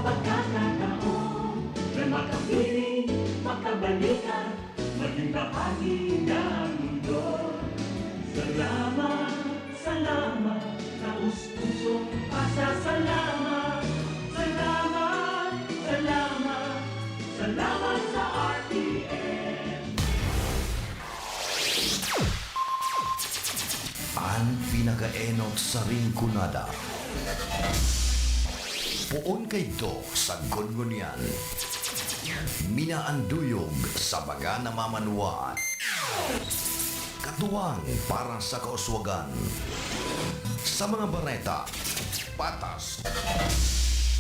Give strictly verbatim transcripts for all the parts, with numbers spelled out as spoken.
Pagkakataon na makapiling, makabalikan, maging bahagi ng mundo. Salamat, salamat, taus-pusong pasasalamat. Salamat, salamat, salamat sa R T N. An pinakaenot sa Rinconada. Poon kaidto sa Gunggunian. Minaanduyog sa baga na mamanwaan. Katuwang para sa kauswagan. Sa mga bareta, patas.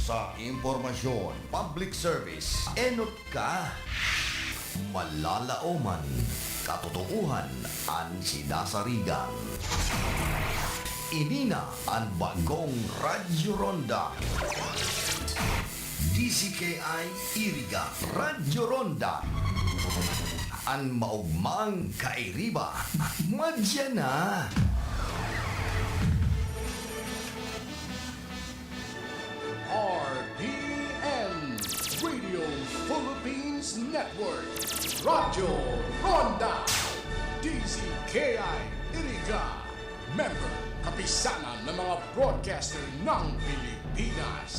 Sa impormasyon, public service, enot ka. Malalaoman, katotoohan an sinasarigan. Ini na an bagong Radyo Ronda. D Z K I Iriga, Radyo Ronda. An maogmang kairiba, madya na. R P N, Radio Philippines Network, Radyo Ronda, D Z K I Iriga, member, Kapisanan ng mga Broadcaster ng Pilipinas.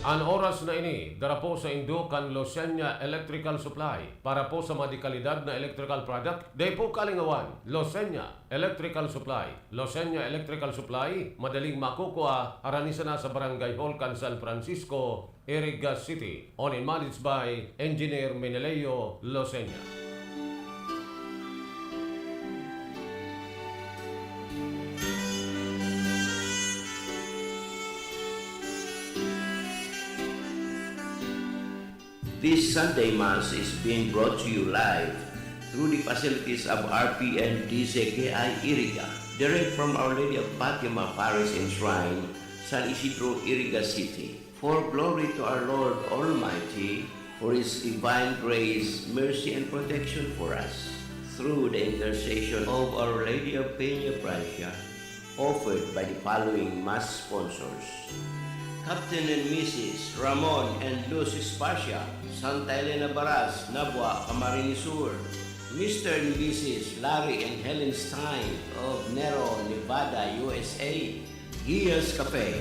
An oras na ini, dara po saindo kan Losenya Electrical Supply. Para po sa mga dekalidad na electrical product, dai po kalingawan, Losenya Electrical Supply. Losenya Electrical Supply, madaling makukua, harani sana sa Barangay Hall kan San Francisco, Iriga City. Owned and managed by Engineer Meneleo Losenya. This Sunday Mass is being brought to you live through the facilities of R P N D Z K I Iriga, direct from Our Lady of Fatima Parish and Shrine, San Isidro, Iriga City. For glory to our Lord Almighty, for His divine grace, mercy, and protection for us, through the intercession of Our Lady of Peña Francia, offered by the following Mass sponsors: Captain and Missus Ramon and Luz Espacia, Santa Elena Baras, Nabua, Camarines Sur; Mister and Missus Larry and Helen Stein of Nero, Nevada, U S A; Gia's Cafe,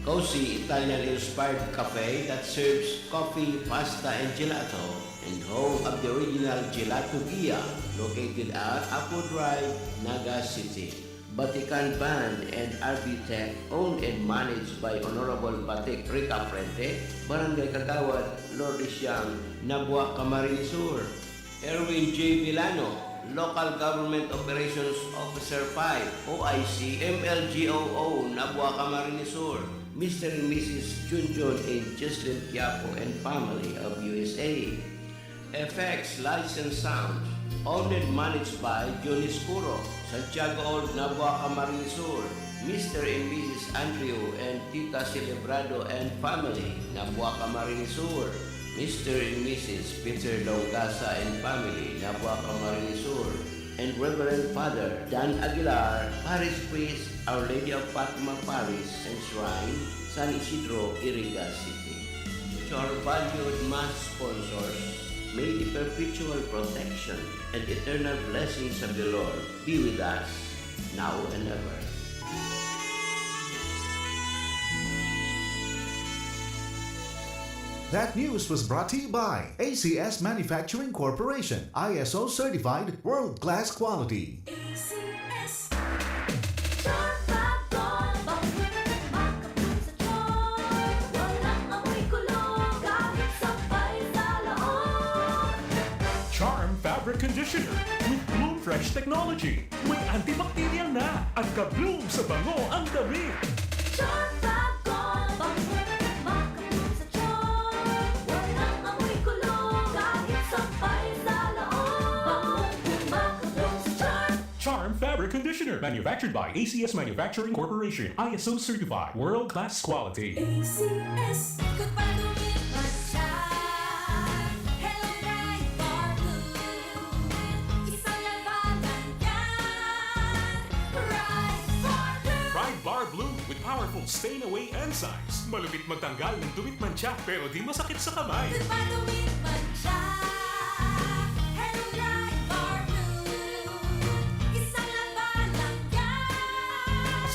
cozy Italian-inspired cafe that serves coffee, pasta, and gelato, and home of the original Gelato Gia, located at Apo Drive, Naga City. Batikan Band and R B Tech, owned and managed by Honorable Batik Rica Frente, Barangay Kagawad, Lourdes Siam, Nabua, Camarines Sur. Erwin J Villano, Local Government Operations Officer five, O I C, M L G O O, Nabua, Camarines Sur. Mister and Missus Junjun and Jocelyn Quiapo and family of U S A. F X Lights and Sound, owned and managed by Johnny Scuro, Santiago Old, Nabua, Camarines Sur, Mister and Missus Andrew and Tita Celebrado and family, Nabua, Camarines Sur, Mister and Missus Peter Longasa and family, Nabua, Camarines Sur, and Reverend Father Dan Aguilar, Parish Priest, Our Lady of Fatima Parish and Shrine, San Isidro, Iriga City. To our valued Mass sponsors, may the perpetual protection and eternal blessings of the Lord be with us now and ever. That news was brought to you by A C S Manufacturing Corporation, I S O certified, world-class quality. A C S. Charm Fabric Conditioner, makapul sa charm. Walang amoy kulo, kahit sampay sa loob. Charm Fabric Conditioner with Bloom Fresh Technology. May antibacterial na at ka-bloom sa bango ang damit. Charm Fab Gold, bango, makapul sa charm. Walang amoy kulo, kahit sampay sa loob. Bangong makapul sa charm. Charm Fabric Conditioner, manufactured by A C S Manufacturing Corporation, I S O certified, world-class quality. A C S. Kapag umiwas siya, Hello Pride Bar Blue. Isang labanan yan. Pride Bar Blue. Pride Bar Blue with powerful Stain away enzymes. Malupit magtanggal ng dumi't mantsa, pero di masakit sa kamay. Goodbye the with mantsa. Hello, Bright Bar Blue. Isang laba lang yan.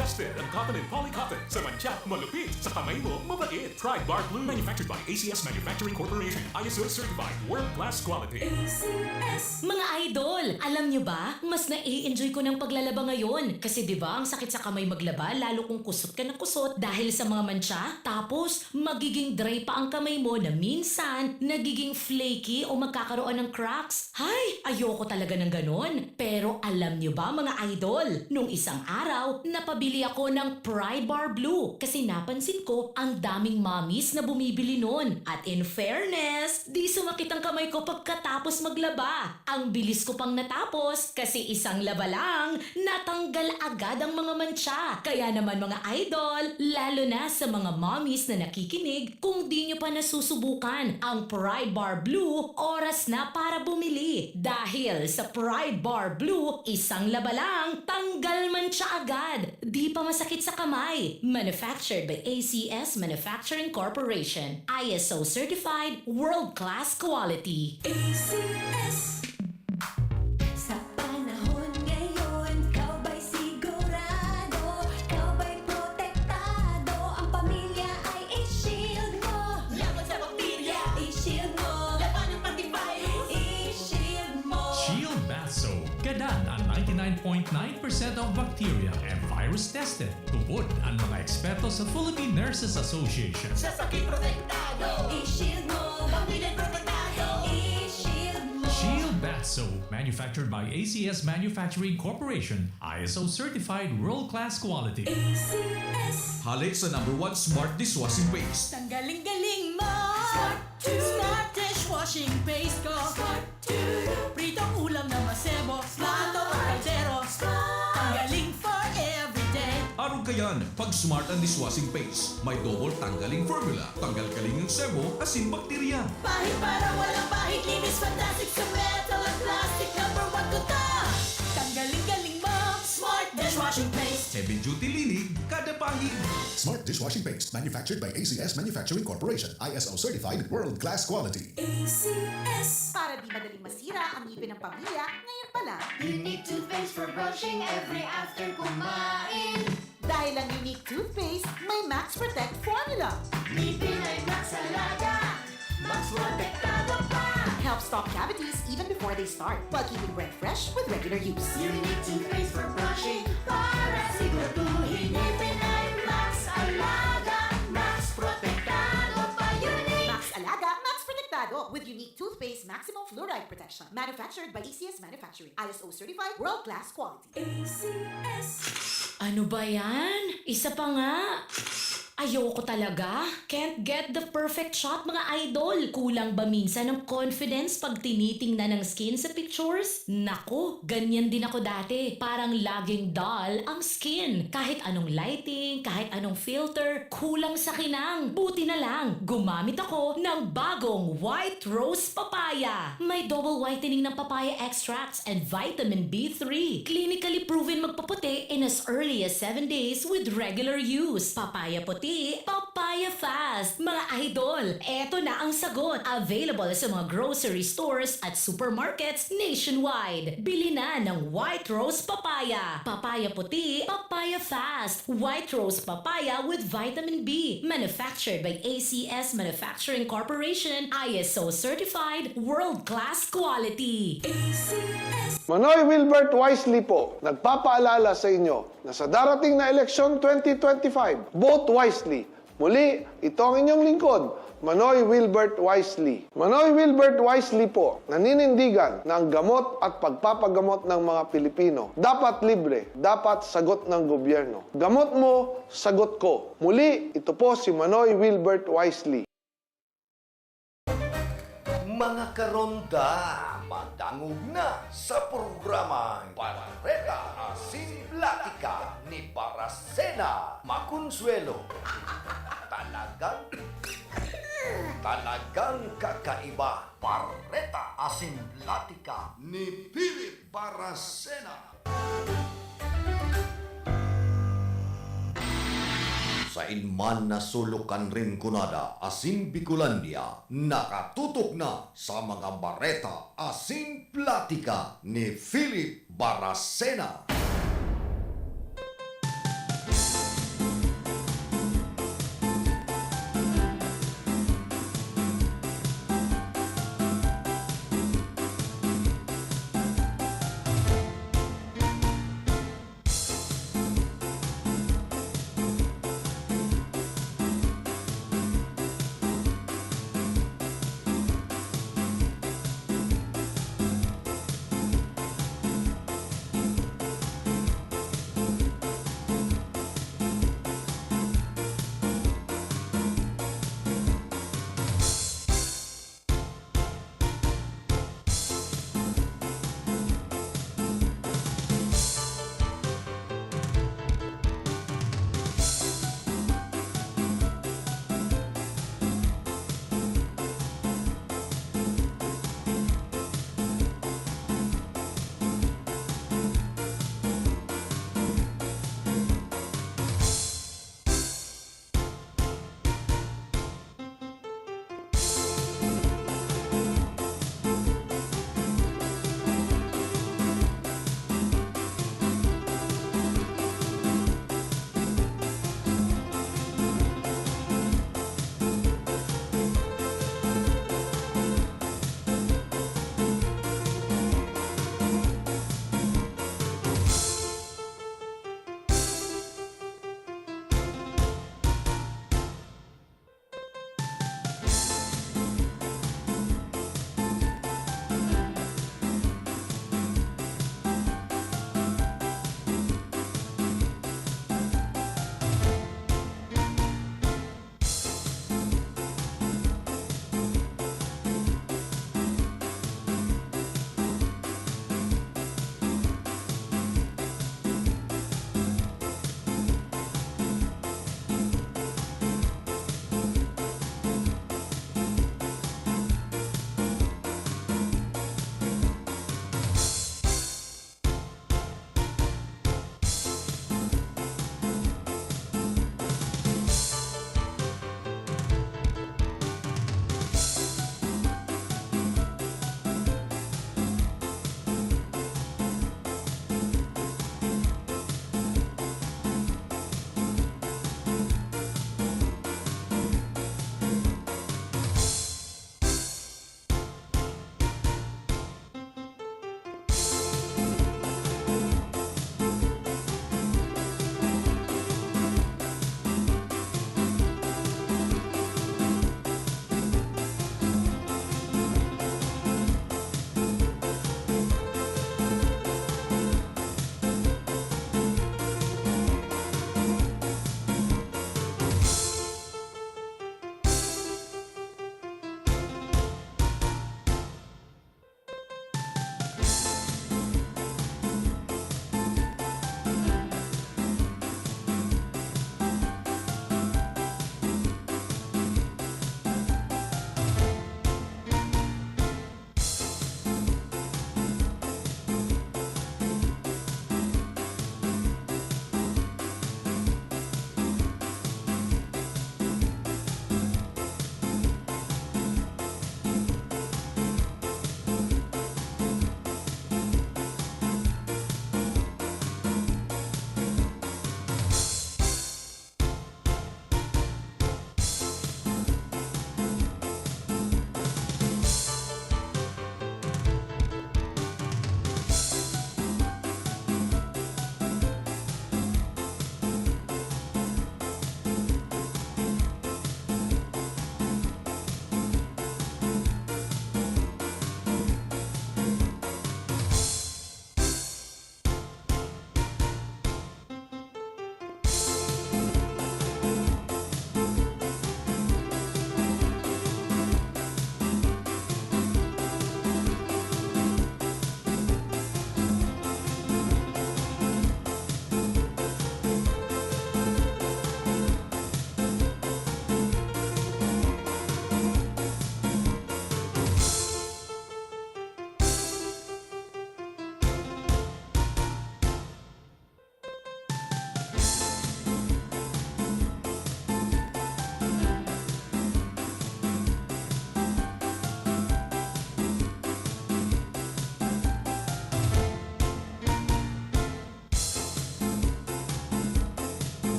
Tested ang cotton and polycotton. Sa mantsa, malupit. Sa kamay mo, mabait. Pride Bar Blue. Manufactured by A C S Manufacturing Corporation. I S O certified. World class quality. A C S. Mga idol, alam nyo ba? Mas nai-enjoy ko ng paglalaba ngayon. Kasi 'di ba, ang sakit sa kamay maglaba, lalo kung kusot ka ng kusot dahil sa mga mantsa. Tapos, magiging dry pa ang kamay mo na minsan nagiging flaky o magkakaroon ng cracks. Hay, ayoko talaga ng ganon. Pero alam nyo ba, mga idol, nung isang araw, napabili ako ng Pride Bar Blue kasi napansin ko ang daming mommies na bumibili nun. At in fairness, di sumakit ang kamay ko pagkatapos maglaba. Ang bilis ko pang natapos kasi isang laba lang, natanggal agad ang mga mantsa. Kaya naman, mga idol, lalo na sa mga mommies na nakikinig, kung di nyo pa nasusubukan ang Pride Bar Blue, oras na para bumili. Dahil sa Pride Bar Blue, isang laba lang, tanggal mantsa agad. Di pa masakit sa kamay. Manufactured by A C S Manufacturing Corporation. I S O certified, world class quality. A C S. Sa panahon ngayon, ikaw ba'y sigurado? Ikaw ba'y protektado? Ang pamilya ay i-shield mo. Laban sa bakterya, i-shield mo. Laban ng antivirus, i-shield mo. Shield Bath Soap. Gadan ang ninety-nine point nine percent of bacteria and virus tested. Tubod ang mga eksperto sa Philippine Nurses Association. Sa sakit protektado, i-shield mo. Pamilya protektado, i-shield mo. Shield Bath Soap, manufactured by A C S Manufacturing Corporation, I S O certified world-class quality. A C S. Hale sa number one smart dishwashing paste. Tanggaling-galing mo. Smart to. Smart dishwashing paste ko. Smart to. Pritong ulam na masebo. Plato o kaldero. Tanggaling for everyday. Arog kayan, pag smart ang dishwashing paste, may double tanggaling formula, tanggal kaling ang sebo, asin bakterya. Pahid para walang pahid, linis fantastic sa metal at plastic. Number one ko to. Tanggaling-galing mo. Smart dishwashing paste. Heavy duty linig, kada pahid. Smart dishwashing paste, manufactured by A C S Manufacturing Corporation, I S O certified, world-class quality. A C S. Para di madaling masira ang ngipin ng pamilya, ngayon pa lang. Unique toothpaste for brushing every after kumain. Dahil ang Unique Toothpaste may Max Protect Formula. Ngipin ay Max Alaga, Max Protektado pa. Helps stop cavities even before they start, while keeping breath fresh with regular use. Unique toothpaste for brushing para siguraduhin ngipin ay Max Alaga, Max Protektado pa. Unique! Max Alaga, Max Protektado with Unique Toothpaste Maximum Fluoride Protection. Manufactured by A C S Manufacturing. I S O certified, world-class quality. A C S. Ano ba yan? Isa pa nga. Ayoko talaga. Can't get the perfect shot, mga idol. Kulang ba minsan ang confidence pag tinitingnan ang skin sa pictures? Naku, ganyan din ako dati. Parang laging dull ang skin. Kahit anong lighting, kahit anong filter, kulang sa kinang. Buti na lang, gumamit ako ng bagong White Rose Papaya. May double whitening ng papaya extracts and vitamin B three. Clinically proven magpaputi in as early as seven days with regular use. Papaya puti, papaya fast. Mga idol, eto na ang sagot. Available sa mga grocery stores at supermarkets nationwide. Bili na ng White Rose Papaya. Papaya puti, papaya fast. White Rose Papaya with vitamin B. Manufactured by A C S Manufacturing Corporation. I S O certified, world-class quality. A C S. Manoy Wilbert Wisely po, nagpapaalala sa inyo na sa darating na eleksyon twenty twenty-five, vote wisely. Muli, ito ang inyong lingkod, Manoy Wilbert Wisely. Manoy Wilbert Wisely po, naninindigan na ang gamot at pagpapagamot ng mga Pilipino dapat libre, dapat sagot ng gobyerno. Gamot mo, sagot ko. Muli, ito po si Manoy Wilbert Wisely. Mga karonda, madangog na sa programang Bareta Asin Platika ni Barasena Maconsuelo. Talagang, talagang kakaiba. Bareta Asin Platika ni Philip Barasena. Sain man na sulok kan Rinconada asin Bicolandia, nakatutok na sa mga bareta asin platika ni Philip Baracena.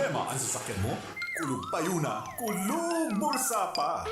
Problema ang sasakyan mo? Kulog payo na, kulog bulsa pa!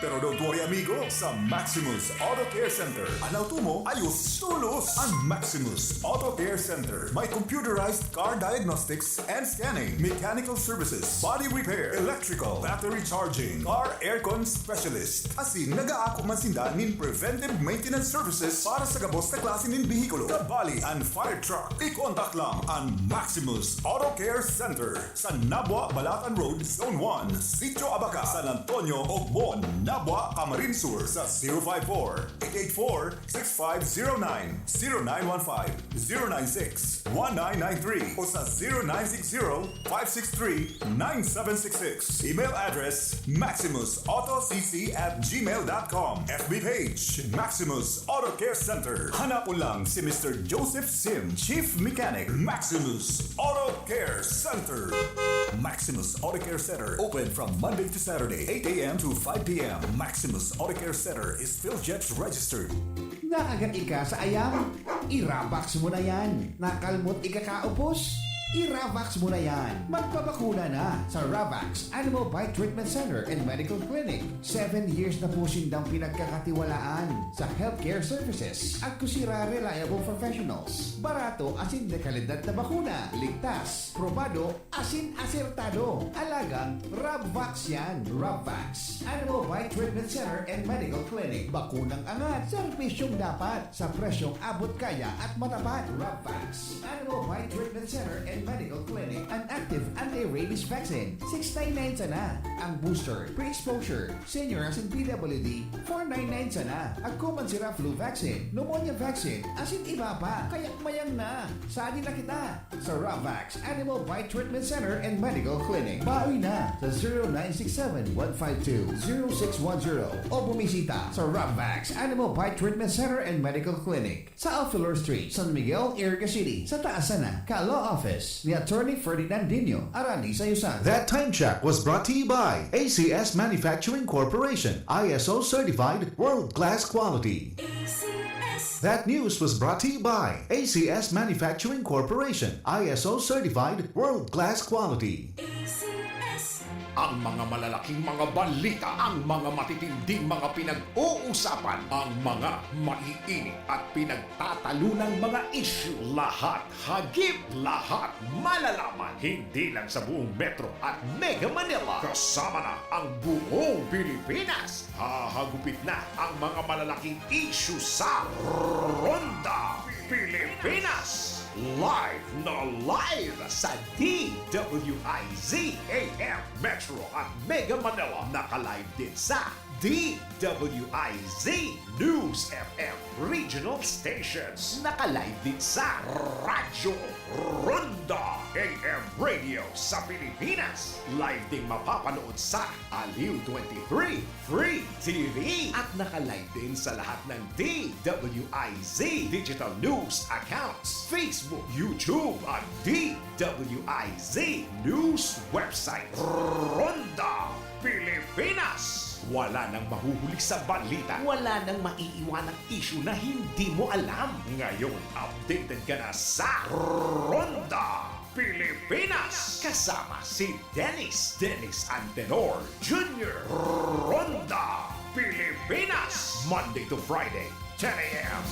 Pero don't worry, amigo, sa Maximus Auto Care Center, an auto mo ayos tolos. An Maximus Auto Care Center may computerized car diagnostics and scanning, mechanical services, body repair, electrical, battery charging, car aircon specialist. Asin nagaako man sinda nin preventive maintenance services para sa gabos na klase nin behikulo, kabali an fire truck. I-contact lang an Maximus Auto Care Center sa Nabua, Balatan Road, Zone one, Sitio Abaca, San Antonio, Ogbon, Nabua, Camarines Sur sa zero five four, eight eight four, six five zero nine, zero nine one five, zero nine six, one nine nine three o sa zero nine six zero, five six three, nine seven six six. Email address, maximus auto c c at gmail dot com. F B page, Maximus Auto Care Center. Hanapon lang si Mister Joseph Sim, Chief Mechanic, Maximus Auto Care Center. Maximus Auto Care Center, open from Monday to Saturday, eight a m to five p m. Maximus Auto Care Center is PhilJets registered. Nakagat ika sa ayam? I-Ravax mo na yan. Nakalmot ika kaupos? I-Ravax mo na yan. Magpabakuna na sa Ravax Animal Bite Treatment Center and Medical Clinic. Seven years na po sindang pinagkakatiwalaan sa healthcare services at kusira reliable professionals. Barato asin de kalidad na bakuna, ligtas, probado, asin asertado. Alagang Ravax yan. Ravax Animal Bite Treatment Center and Medical Clinic. Bakunang angat, serbisyong dapat, sa presyong abot kaya at matapat. Ravax Animal Bite Treatment Center and Medical Clinic. An active anti-rabies vaccine, six nine nine sana. Ang booster, pre-exposure, senior asin P W D, four nine nine sana. Agko man sira flu vaccine, pneumonia vaccine, asin iba pa. Kaya mayang na. Sadi na kita sa Ravax Animal Bite Treatment Center and Medical Clinic. Bawi na sa zero nine six seven, one five two, zero six one zero o bumisita sa Ravax Animal Bite Treatment Center and Medical Clinic sa Alfelor Street, San Miguel, Iriga City, sa taas sana ka Law Office ni Attorney Ferdinand Dino, Arani Sayusan. That time check was brought to you by A C S Manufacturing Corporation, I S O certified, world-class quality. A C S. That news was brought to you by A C S Manufacturing Corporation, I S O certified, world-class quality. A C S. Ang mga malalaking mga balita, ang mga matitinding mga pinag-uusapan, ang mga maiinit at pinagtatalunang mga isyu, lahat hagip, lahat malalaman, hindi lang sa buong Metro at Mega Manila, kasama na ang buong Pilipinas. Hahagupit na ang mga malalaking isyu sa Ronda Pilipinas. Live na live sa D W I Z A M Metro at Mega Manila. Naka-live din sa D W I Z News F M Regional Stations. Naka-live din sa Radyo Ronda A M Radio sa Pilipinas. Live ding mapapanood sa Aliw twenty-three Free T V. At naka-live din sa lahat ng D W I Z digital news accounts, Facebook, YouTube, at D W I Z News website. Ronda Pilipinas. Wala nang mahuhuli sa balita. Wala nang maiiwanang isyu na hindi mo alam. Ngayon, updated ka na sa Ronda Pilipinas. Kasama si Dennis, Dennis Antenor Junior. Ronda Pilipinas. Monday to Friday, ten a m.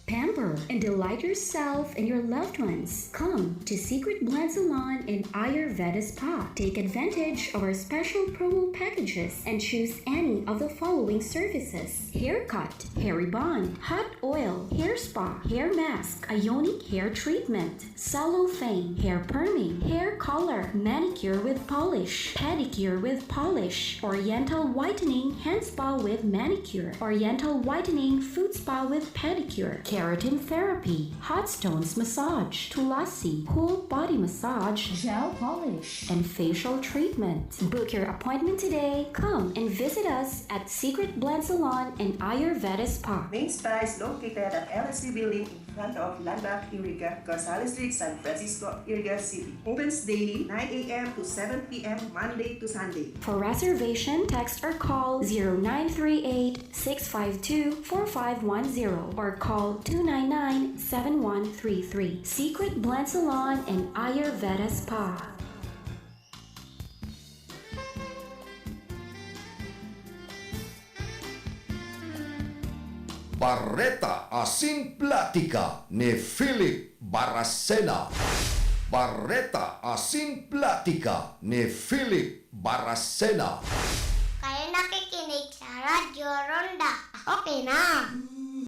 Pamper and delight yourself and your loved ones. Come to Secret Blend Salon and Ayurveda Spa. Take advantage of our special promo packages and choose any of the following services: haircut, hair rebond, hot oil, hair spa, hair mask, ionic hair treatment, cellophane, hair perming, hair color, manicure with polish, pedicure with polish, oriental whitening, hand spa with manicure, oriental whitening, foot spa with pedicure, keratin therapy, hot stones massage, tulasi, cool body massage, gel polish, and facial treatment. Book your appointment today. Come and visit us at Secret Blend Salon and Ayurveda Spa. Main spa is located at L S C Building in Planta of Landa Iriga, Gonzales Street, San Francisco, Iriga City. Opens daily, nine a.m. to seven p.m., Monday to Sunday. For reservation, text or call zero nine three eight, six five two, four five one zero or call two nine nine, seven one three three. Secret Blend Salon and Ayurveda Spa. Bareta asin platika ni Philip Baracena. Bareta asin platika ni Philip Baracena. Kayo nakikinig sa Radyo Ronda. Okay na.